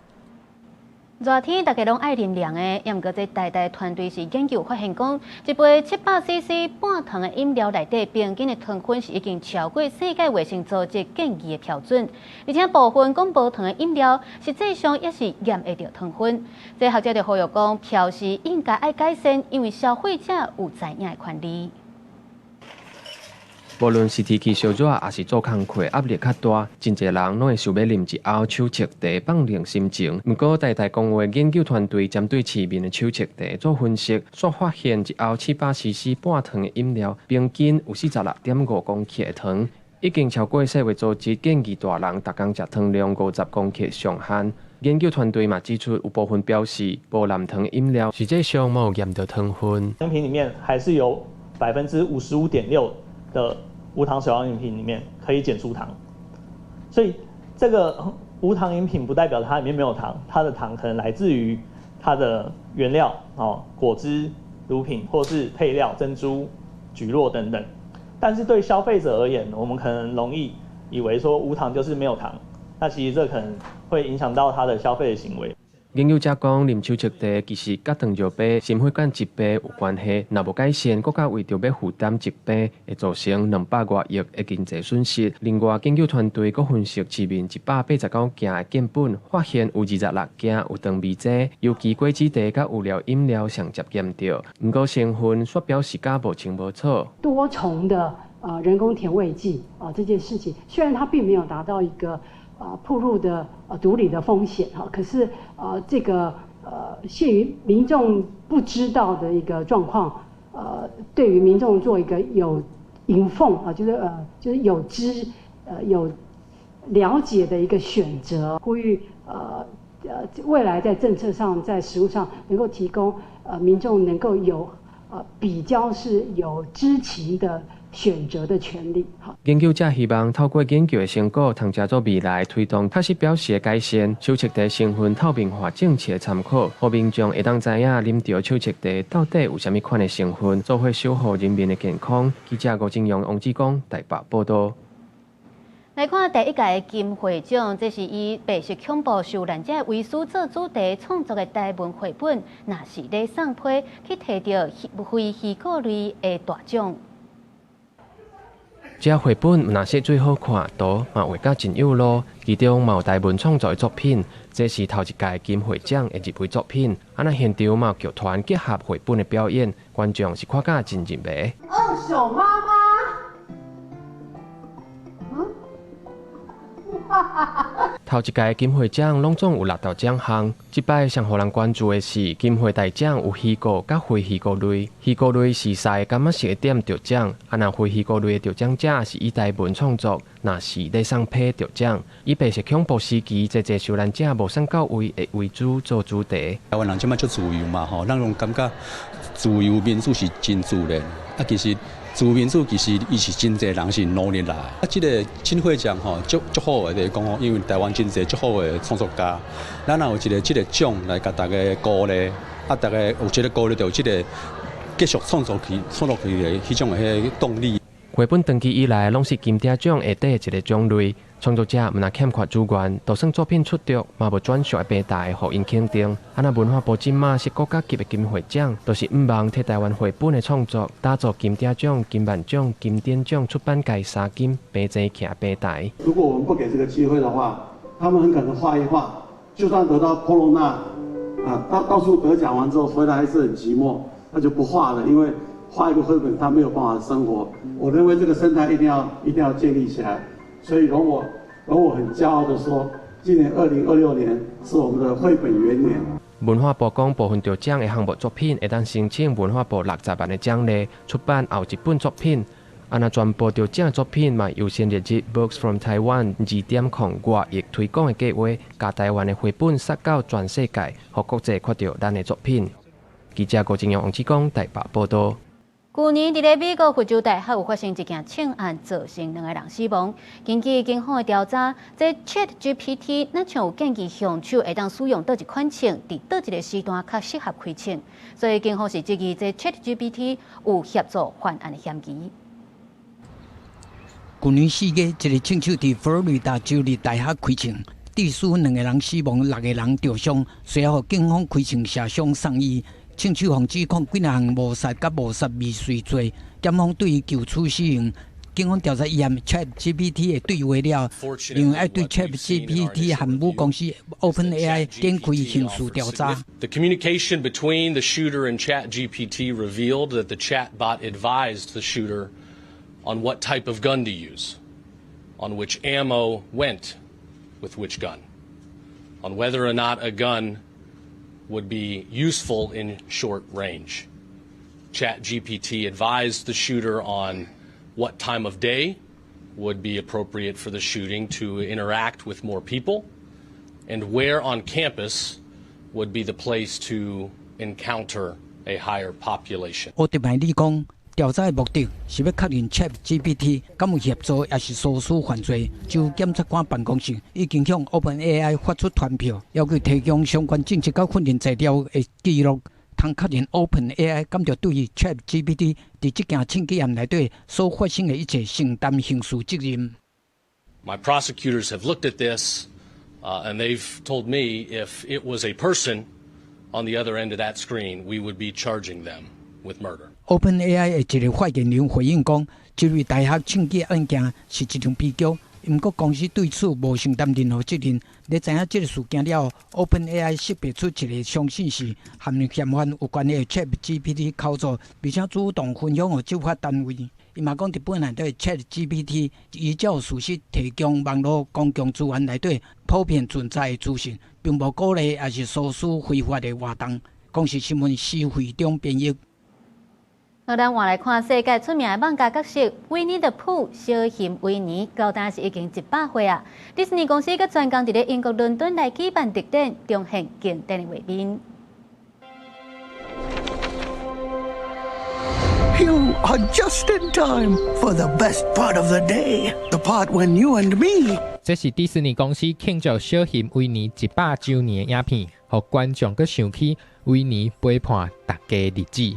Speaker 1: 熱天大家攏愛啉涼的，也毋過這台大團隊是研究發現講，一杯700 CC 半糖的飲料內底平均的糖分是已經超過世界衛生組織建議的標準，而且部分講無糖的飲料，實際上也是驗會著糖分。這學者就呼籲講，標示應該愛改善，因為消費者有知影的權利。
Speaker 11: 無論是天氣燒熱，抑是做工課壓力較大，真濟人攏會想欲啉一甌手粟茶放涼心情。毋過，台大公衛研究團隊針對市面的手粟茶做分析，煞發現一甌700 CC 半糖的飲料，平均有46.5公克的糖，已經超過世衛組織建議大人逐工食糖量50公克上限。研究團隊嘛指出，有部分標示無含糖飲料，實際上嘛有驗著糖分。
Speaker 12: 飲品裡面還是有55.6%的無糖手搖飲品裡面可以檢出糖，所以這個無糖飲品不代表它裡面沒有糖，它的糖可能來自於它的原料哦，果汁、乳品或是配料珍珠、蒟蒻等等。但是對消費者而言，我們可能容易以為說無糖就是沒有糖，那其實這可能會影響到他的消費的行為。
Speaker 11: 研究者講，啉手粟茶其實佮糖尿病、心血管疾病有關係，若無改善，國家為著欲負擔疾病，會造成200外億的經濟損失。另外，研究團隊閣分析市面189件的建本，發現有26件有糖味劑，尤其果子茶佮有料飲料上捷檢著。毋過成分卻表示佮無清無楚。
Speaker 5: 多重的人工甜味劑啊，這件事情雖然它並沒有達到一個暴露的毒理的風險哈，可是這個限於民眾不知道的一個狀況，對於民眾做一個有 inform 啊，就是有知有了解的一個選擇，呼籲未來在政策上在食物上能夠提供民眾能夠有比較是有知情的選擇的權利。好，
Speaker 11: 研究者希望透過研究的成果，通藉做未來推動確實表示的改善，手粟茶成分透明化政策的參考，予民眾會當知影啉著手粟茶到底有啥物款的成分，做伙守護人民的健康。記者吳金陽、王志剛台北報道。
Speaker 1: 來看第一屆金繪獎，這是以白色恐怖受難者為書做主題創作的台文繪本，若是咧送批去提著非虛構類的大獎。
Speaker 11: 這繪本毋但是最好看，圖嘛畫甲真有路，其中嘛有台文創作的作品，這是頭一屆金繪獎的入圍作品。啊，若現場嘛有劇團結合繪本的表演，觀眾是看甲真入迷。
Speaker 13: 二手媽媽。嗯？
Speaker 11: 頭一屆金繪獎攏總有六大獎項，這擺上予人關注的是金繪大獎有虛構佮非虛構類。虛構類是三個感覺是會點得獎，啊若非虛構類的得獎者是以台文創作，若是咧送批得獎。以白色恐怖時期濟濟受難者無送到位的遺珠做主題。
Speaker 15: 台灣人這擺足自由嘛吼，咱攏感覺自由民主是真自然，啊其實。自由民主其實伊是真濟人是努力來，啊，這個金繪獎吼，足足好的就是講吼，因為台灣真濟足好的創作家，咱若有一個這個獎來共大家鼓勵，啊，大家有這個鼓勵，就有這個繼續創作去創作去的彼種的彼個動力。
Speaker 11: 繪本長期以來攏是金鼎獎下底一個種類，創作者毋但欠缺資源，就算作品出著，嘛無專屬的平台予𪜶肯定。啊，若文化部這馬設國家級的金繪獎，就是向望替台灣繪本的創作打造金鼎獎、金萬獎、金典獎出版界三金平齊徛平台。
Speaker 26: 如果我們不給這個機會的話，他們很可能畫一畫，就算得到波隆那啊，到處得獎完之後回來還是很寂寞，那就不畫了，因為畫一個繪本，他沒有辦法生活。我認為這個生態一定要建立起來，所以容我很驕傲的說，今年2026年是我們的繪本元年。
Speaker 11: 文化部講，部分得獎的項目作品會當申請文化部60萬的獎勵，出版後一本作品。啊，若全部得獎作品嘛，優先列入 Books from Taiwan 2.0外譯推廣的計劃，共台灣的繪本撒到全世界，予國際看著咱的作品。記者郭正陽、王志剛台北報道。
Speaker 1: 舊年佇咧美國佛州大學有發生一件槍案，造成兩個人死亡。根據警方的調查，這 ChatGPT 若像有建議兇手會當使用佗一款槍，佇佗一個時段較適合開槍，所以警方是質疑這 ChatGPT 有協助犯案的嫌疑。
Speaker 16: 舊年4月，一個槍手佇佛羅里達州立大學開槍，致使兩個人死亡，六個人著傷，隨後警方開槍射傷送醫。槍手予指控幾若項謀殺佮謀殺未遂罪，檢方對伊求處死刑。警方調查伊和 ChatGPT 的對話了，認為愛對 ChatGPT 和母公司 OpenAI 展開刑事調查。
Speaker 17: The communication between the shooter and ChatGPT revealed that the chatbot advised the shooter on what type of gun to use, on which ammo went with which gun, on whether or not a gun would be useful in short range. ChatGPT advised the shooter on what time of day would be appropriate for the shooting to interact with more people and where on campus would be the place to encounter a higher population.
Speaker 16: 奧特麥理講，調查的目的是欲確認 ChatGPT 敢有協助，抑是唆使犯罪。州檢察官辦公室已經向 OpenAI 發出傳票，要求提供相關證據佮訓練資料的記錄，通確認 OpenAI 敢著對於 ChatGPT 佇這件槍擊案內底所發生的一切承擔刑事責任。
Speaker 17: My prosecutors have looked at this. And they've told me if it was a person on the other end of that screen, we would be charging them with murder.
Speaker 16: OpenAI 的一个發言人回應講，這類大學槍擊案件是一場悲劇，毋過公司對此無承擔任何責任。咧知影這个事件了後，OpenAI 識別出一个相信是和嫌犯有關係的 ChatGPT 口座，並且主動分享予執法單位。伊嘛講，佇本內底 ChatGPT 依照事實提供網路公共資源內底普遍存在的資訊，並無鼓勵抑是唆使非法的活動。公視新聞施惠中編譯。
Speaker 1: 好，咱換來看世界出名的網咖角色維尼的鋪小熊維尼，到今是已經100歲啊！迪士尼公司閣專工佇咧英國倫敦來舉辦特展，重現經典的畫面。
Speaker 3: You are just in time for the best part of the day, the part when you and me.
Speaker 6: 這是迪士尼公司慶祝小熊維尼100週年的影片，予觀眾閣想起維尼陪伴大家日子。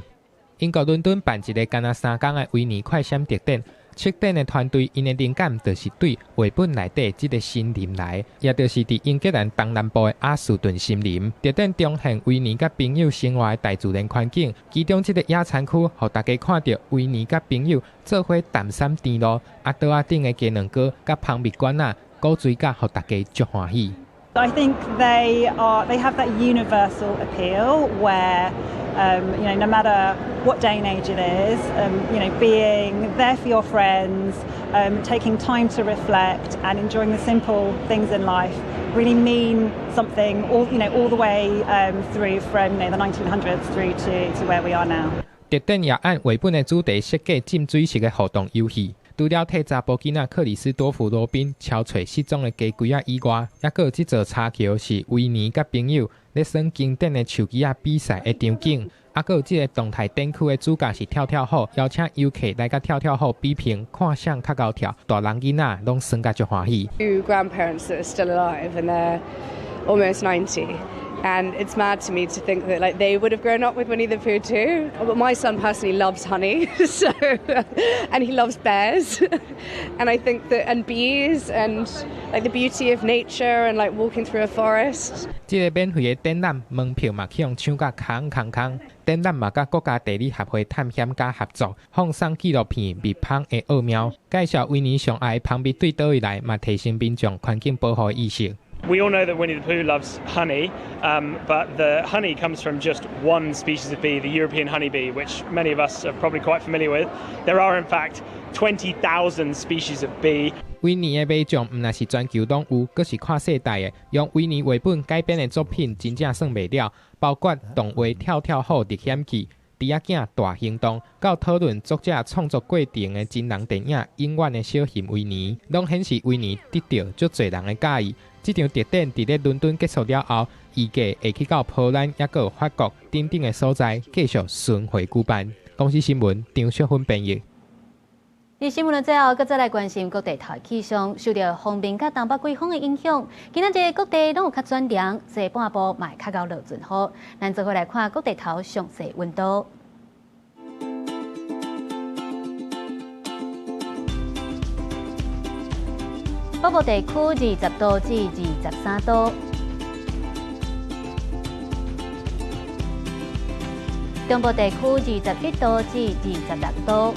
Speaker 6: 英國倫敦辦一个干焦三工的維尼快閃特展，策展的團隊𪜶的靈感就是對繪本內底這个森林來，也就是佇英格蘭東南部的阿士頓森林。特展重現維尼佮朋友生活的大自然環境，其中這个野餐區，予大家看著維尼佮朋友做伙探險甜路，啊桌仔頂的雞卵糕佮蜂蜜罐仔，古錐角，予大家足歡喜。
Speaker 13: I think they have that universal appeal where no matter what day and age it is, being there for your friends, taking time to reflect and enjoying the simple things in life really mean something all the way through from the 1900s through to where we are now.
Speaker 6: 特展也按繪本的主題設計浸水式的互動遊戲。除了替查埔囡仔克里斯多夫羅賓敲揣失蹤的雞胿仔以外，猶閣有這座柴橋是維尼佮朋友咧耍經典的樹枝仔比賽的場景。啊，閣有這个動態展區的主角是跳跳虎，邀請遊客來佮跳跳虎比拼，看誰較𠢕跳，大人囡仔攏耍甲足歡喜。
Speaker 14: Two grandparents that are still alive and they're almost 90. And it's mad to me to think that like they would have grown up with Winnie the Pooh too. But my son personally loves honey, so and he loves bears, and I think that and bees and like the beauty of nature and like walking through a forest.
Speaker 6: 這个免費的展覽門票嘛去予搶甲空空空。展覽嘛佮國家地理協會探險家合作，放送紀錄片《蜜蜂的奧妙》，介紹維尼上愛蜂蜜對佗位來，嘛提升民眾環境保護的意識。
Speaker 18: We all know that Winnie the Pooh loves honey, but the honey comes from just one species of bee, the European honeybee, which many of us are probably quite familiar with. There are, in fact, 20,000 species of bee.
Speaker 6: 維尼的迷眾毋但是全球攏有，閣是跨世代的。用維尼繪本改編的作品，真正算袂了，包括動畫《跳跳虎歷險記》、豬仔囝大行動，到討論作者創作過程的真人電影《永遠的小熊維尼》，攏顯示維尼得著足濟人的佮意。這場特展佇咧倫敦結束了後，預計會去到波蘭，抑閣有法國等等的所在繼續巡迴舉辦。公視新聞張淑芬編譯。
Speaker 1: 佇新聞的最後，閣再來關心各地頭氣象，受著鋒面佮東北季風的影響，今仔日各地攏有較轉涼，西半部嘛會較𠢕落陣雨。咱做伙來看各地頭詳細溫度。北部地區20度至23度，中部地區21度至26度，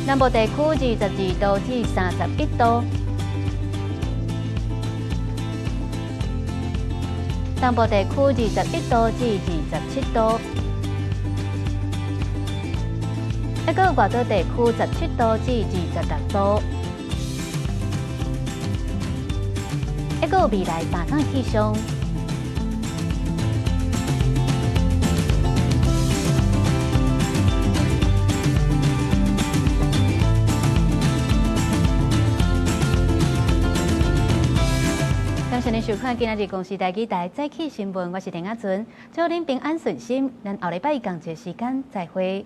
Speaker 1: 南部地區22度至31度，東部地區21度至27度。抑閣有外島地區17度至26度，抑閣有未來3工氣象。感謝您收看今仔日公視台語台早起新聞，我是陳亞純，祝恁平安順心，咱後禮拜仝一个時間再會。